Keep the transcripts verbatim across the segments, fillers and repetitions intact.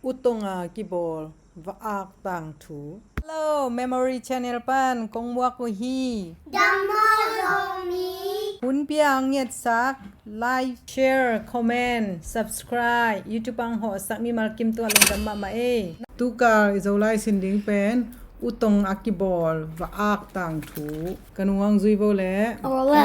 U Tong a kibawl va-ak tangthu. Hello, Memory Channel pan kong muak uh hi. Dam maw Zomi? Hun pia hong ngetsak, like, share, comment, subscribe, YouTube ah hong hawhsak mimal kim tungah lungdam mahmah ei. Tukal i Zolai sin ding pen U Tong a kibawl va-ak tangthu. Ka nung hong zui vo le. Aw le.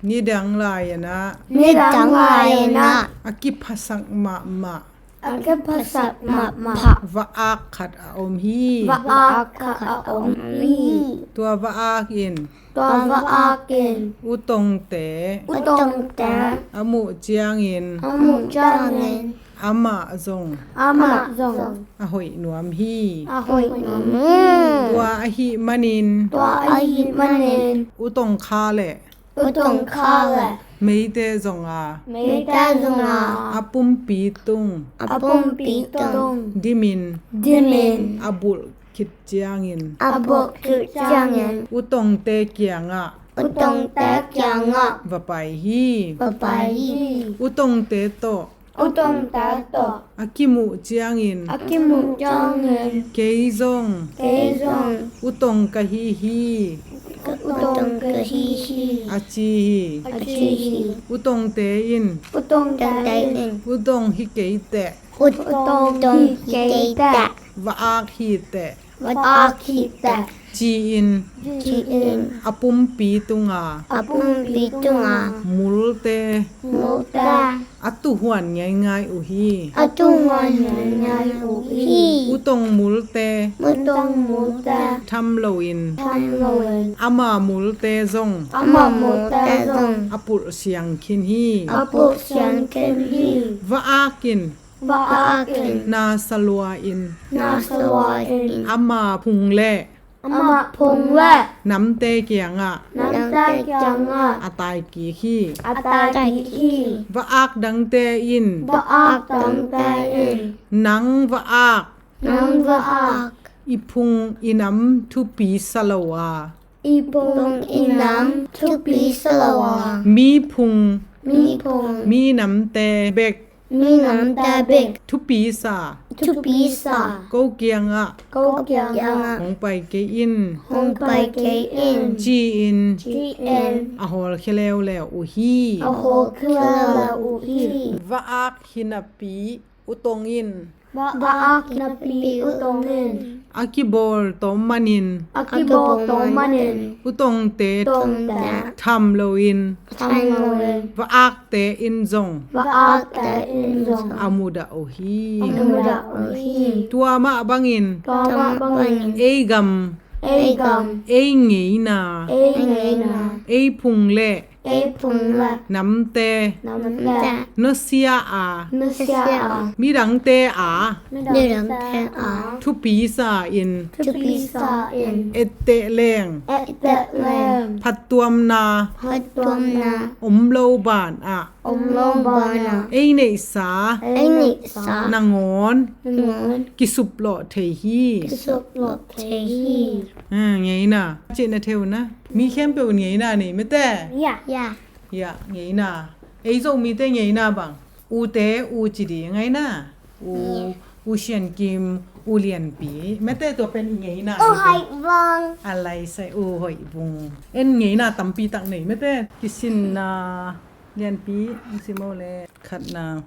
Nidang lai-in ah. Nidang lai-in ah. A kiphasak mahmah. A kiphasak mahmah. Va-ak khat a om hi. Va-ak khat a om hi. Tua va-ak in. Tua va-ak in. U Tongte. U Tongte. A muh ciangin. A muh ciangin. Amah zong. Amah zong. A hoih nuam hi. A hoih nuam hi. Tua ahih manin. Tua ahih manin. U Tong kha le. U Tong kha le. Meite zong a. Meite zong a. A pumpi tung. A pumpi tung. Dimin. Dimin. A bulh khit ciangin. A bulh khit ciangin. U Tongte kiangah. U Tongte kiangah. Va pai hi. Va pai hi. U Tongte tawh. U Tongte tawh. A kimuh ciangin. A kimuh ciangin. Kei zong. Kei zong. U Tong ka hi hi. U Tong ka hi hi. A ci hi. A ci hi. U Tongte in. U Tongte in. U Tong hi kei teh. U Tong hi kei teh. Va-ak hi teh. Va-ak hi teh. Ci-in. Ci-in. A pumpi tunga. A pumpi tunga. Multe. Multe. A tuhuan ngaingai uh hi. A tuhuan ngaingai uh hi. U Tong multe. U Tong multe. Tham loin. Tham loin. Ama multe zong. Ama multe zong. A pulh siang khin hi. A pulh siang khin hi. Va-ak in. Va-ak in. Na salua in. Na salua in. Ama phung le. Ama phung le. Namte kiangah. Namte kiangah. A tai kik hi. A tai kik hi. Va-ak dangte in. Va-ak dangte in. Nang va-ak. Nang va-ak. I phung i nam thupi sa lo a. I phung i nam thupi sa lo a. Mi phung. Mi phung. Mi namte bek. Mi namte bek. Thupi sa. Thupi sa. Ko kiangah. Ko kiangah. Hong pai kei in. Hong pai kei in. Ci-in. Ci-in. A hawlkhia leuleu uh hi. A hawlkhia leuleu uh hi. Va-ak hi napi U Tong in. Va-ak napi U Tong in. A kibawl tawm manin. A kibawl tawm manin. U Tongte. Tongte. Tham loin. Tham loin. Va-akte in zong. Va-akte in zong. A mudah uh hi. A mudah uh hi. Tua mah bangin. Tua mah bangin. Ei gam. Ei gam. Ei ngeina. Ei ngeina. Ei phung le. Ei phung le. Namte. Namte. Nusia a. Nusia a. Midangte a. Midangte a. Thupi sa in. Thupi sa in. Etteh leng. Etteh leng. Phattuamna. Phattuamna. Om lo banah. Om lo banah. Ei neihsa. Ei neihsa. Nangawn. Nangawn. Kisuplawh thei hi. Kisuplawh thei hi. Ah, ngeina. Cihna theuna. Mi khempeuh in ngeina nei mate. Ya. Ya. Ya, ngeina. Ei Zomite ngeina bang. Ute, u ci ding ngeina. U, u Sian Kim, u Lianpi. Mate tua pen i ngeina. U Hoih Vung. A lai sai u Hoih Vung. En ngeina tampi tak nei mate. Kisinna Lianpi, u si mo le khatna.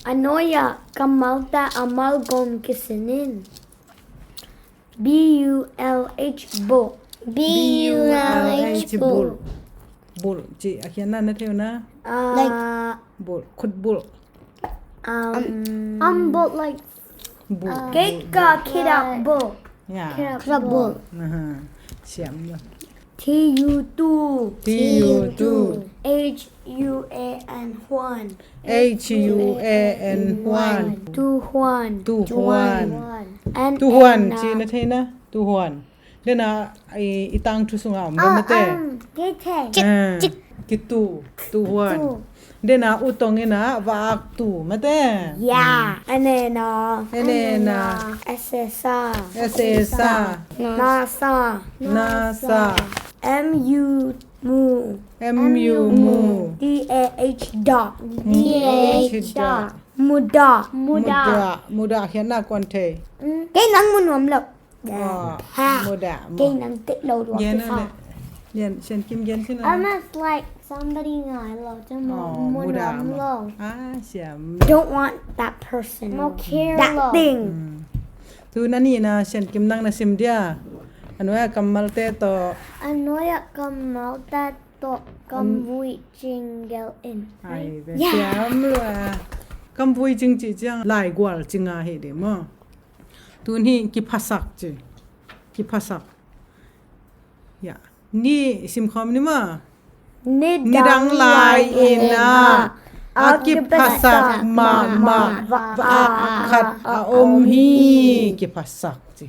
A nuai-ah kammalte a mal gawm kisin in. B U L H, bulh. B U L H, bulh. Bulh. Cih a khiatna na thei uh na. Ah. Like. Bulh. Khut bulh. Um, um, bulh like. Bulh. Kei ka khut ah bulh. Ya. Khut ah bulh. Aha. Siam lo. T U, tu. T U, tu. H U A N, huan. H U A N, huan. Tu huan. Tu huan. Tu huan. Cih na thei na? Tu huan. Dena i, i tangthu sungah om lo mate. Kitu. Tu huan. Dena u tong ina va-ak tu mate. Ya. Enena. Enena. Esesa. Esesa. Nasa. Nasa. M U, mu. M U, mu. D A H, dah. D A H, dah. Mudah. Mudah. Mudah khiatna kuan thei. Kei nang mu nuam lo. Mudah. Kei nang tek lo dua. Gen le. Lian, Sian Kim gen sin. Almost like somebody ngai lo. Mudah lo. Ah, siam. Don't want that person. That thing. Tu na ni na Sian Kim nang na sim dia. A nuai a kammalte tawh. A nuai a kammalte tawh kamvui cing gelh in. Ai ve, siam lua. Kamvui cing cih ciang laigual cing a hi ding maw. Tun hi kiphasak ci. Kiphasak. Ya. Ni simkhawm ni maw. Nidang lai-in ah a kiphasak mahmah va-ak khat a om hi. Kiphasak ci.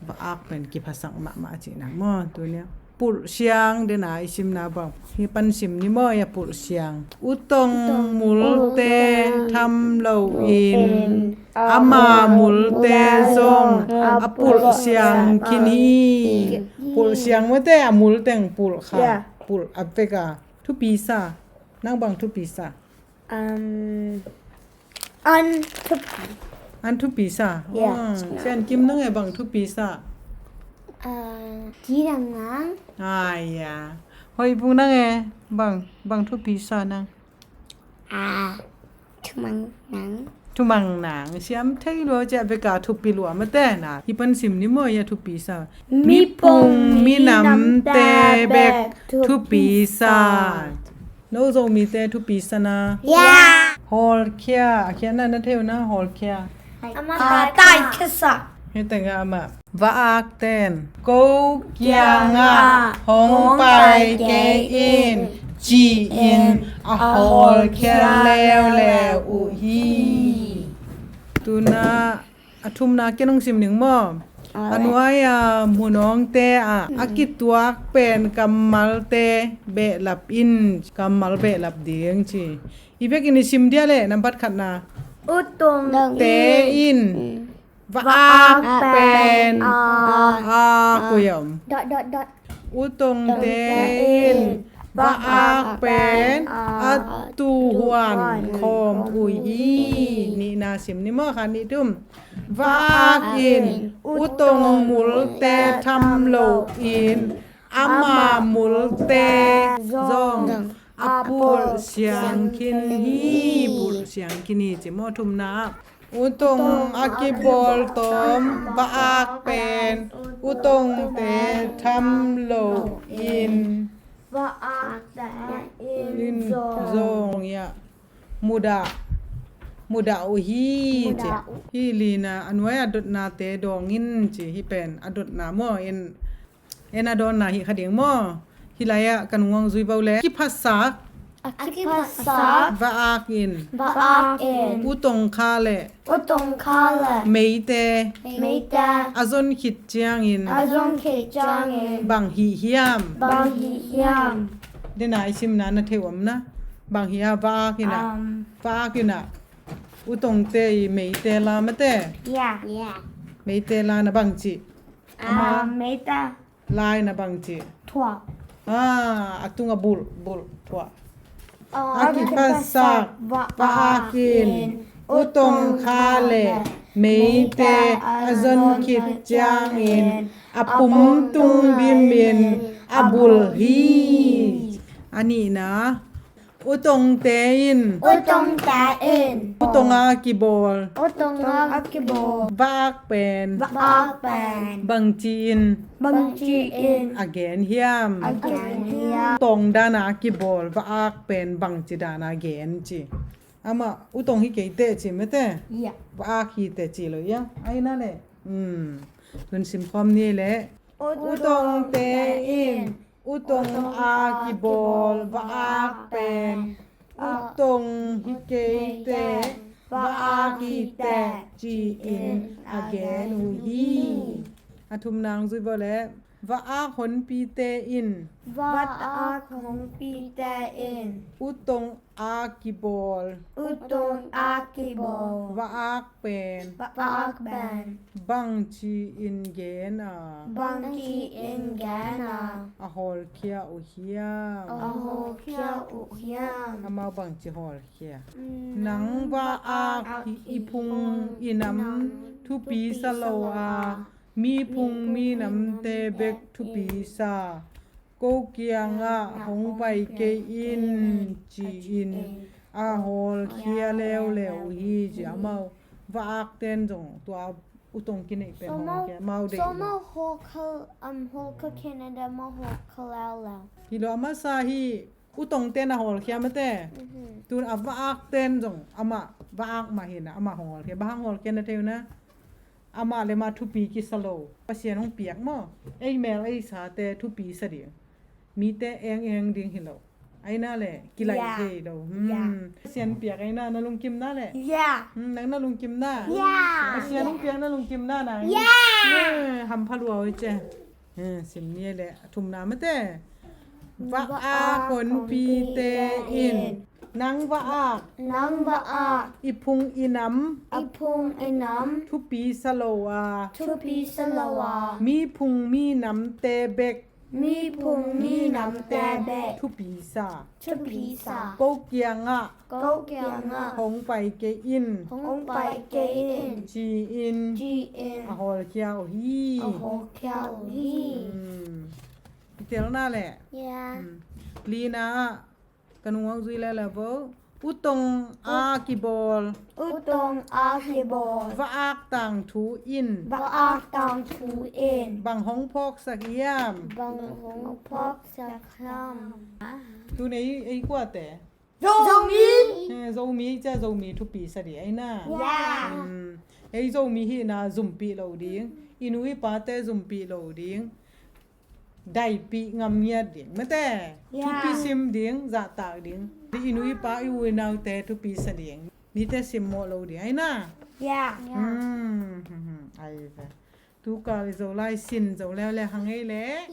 Va-ak pen kiphasak mahmah a cihna maw. Tuni a pulh siang dena i simna bang hi pan sim ni maw. Ia pulh siang. Utong multe tham loin ama multe zong a pulh siang khin hi. Pulh siang mawte a multeng pulh kha. Pulh a veka thupi sa. Nang bang thupi sa? An thupi. An thupi sa. Sian Kim nang e bang thupi sa? Kidang nang. Aia. Hoih Bung nang e bang, bang thupi sa nang? Thumang nang. Thumang nang. Siam thei lua cia beka thupi lua mate na. Hi pan sim ni maw ia thupi sa. Mipung minamte bek thupi sa. No Zomite thupi sa na. Hawlkhia. A khiatna na thei uh na hawlkhia. Ama tai khesa. Hi tengah amah va-ak ten ko kiangah hong pai kei in ci-in a hawlkhia leuleu uh hi. Tuna a thumna ken hong sim ning maw. A nuai a munawngte ah a kituak pen kammalte behlap in kammal behlap ding ci. I vekin i sim dia le nambat khatna. Utongte in va-ak pen a kuiom. Utongte in va-ak pen a tuhuan khawm uh hi. Nihna sim ni maw kha nih tum. Va-ak in utong multe tham loin ama multe zong a pulh siang khin hi. Pulh siang khin hi ci maw thumna. Utong a kibawl tawm va-ak pen utongte tham loin va-ak in zong ia mudah, mudah uh hi ci. Hi lina a nuai a dotnate dawng in ci. Hi pen a dotna maw in En a dawnna hi kha ding maw? Hi lai-ah kan nguang zui bo le kiphasak. A kiphasak. Va-ak in. Va-ak in. Utong kha le. Utong kha le. Meite. Meite. A zon khit ciangin. A zon khit ciangin. Bang hi hiam? Bang hi hiam? Dena i simna na thei uh am na. Bang hi a va-ak in a. Um. Va-ak in a. Utongte i meite la mate. Yeah. Yeah. Meite la na bang ci. Um, meite. Lai na bang ci. Thuak. Ah, a tung a bulh, bulh, thuak. A kiphasak va-ak in utong kha le meite a zon khit ciangin a pum tung bimin a bulh hi. A nihna. Utongte in. Utongte in. Utong a kibawl. Utong a kibawl. Va-ak pen. Va-ak pen. Bangci in. Bangci in. A gen hiam. A gen hiam. Utong dan a kibawl. Va-ak pen bangci dan a gen ci. Amah utong hi kei teh ci mate. Yeah. Va-ak hi teh ci lo ia. Ai na le. Hmm. Tun simkhawm ni le. Utongte in. Utong a kibawl va-ak pen utong hi kei teh, va-ak hi teh ci-in a gen uh hi. A thumna hong zui bo le. Va-ak honpite in. Va-ak honpite in. Utong a kibawl. Utong a kibawl. Va-ak pen. Va-ak pen. Bangci-in gen a. Bangci-in gen a. A hawlkhia uh hiam. A hawlkhia uh hiam. Amau bangci hawlkhia. Mm. Nang va-ak i phung i nam thupi sa lo a, mi phung mi namte bek thupi sa. Ko kiangah hong pai kei in, ci-in a hawlkhia leuleu uh hi, ci. Amau va-ak ten zong tua utong kineih pen hawlkhia, amau deih lo. Amau hawlkhia, um, hawlkhia Canada, amau hawlkhia leuleu. Hi lo, a masa hi, utong ten a hawlkhia mate. Mhm. Tun a va-ak ten zong amah va-ak mah hi na, amah hong hawlkhia. Bang hang hawlkhia na thei uh na. Amah le amah thupi kisa lo. Pasian hong piak maw. Ei mel ei sate thupi sa ding. Mite eng eng ding hi lo. Aina le kilaih thei lo. Hmm. Pasian piak aina, na lungkim na le. Hmm, nang na lungkim na. Pasian hong piak na lungkim na na. Hmm, hampha lua oi ce. Hmm, sim ni le thumna mate. Va-ak honpite in. Nang va-ak. Nang va-ak. I phung i nam. I phung i nam. Thupi sa lo a. Thupi sa lo a. Mi phung mi namte bek. Mi phung mi namte bek. Thupi sa. Thupi sa. Ko kiangah. Ko kiangah. Hong pai kei in. Hong pai kei in. Ci-in. Ci-in. A hawlkhia uh hi. A hawlkhia uh hi. Hmm. I telna le. Hmm. Lina ah. Ka nung hong zui lele vo. Utong a kibawl. Utong a kibawl. Va-ak tangthu in. Va-ak tangthu in. Bang hong phawksak hiam. Bang hong phawksak hiam. Tun ei, ei kuate. Zomi. Eh, Zomi cia, Zomi thupi sa di aina. Hmm. Ei Zomi hihna zumpih lo ding. I nu i pate zumpih lo ding. Daipih ngam ngiat ding. Mate, thupi sim ding, zahtak ding. Di i nu i pa i u i naute thupi sa ding. Mite simmawh lo ding. Aina? Hmm, hmm, hmm. Ai ve. Tukal i Zolai sin zo leuleu hang ei le.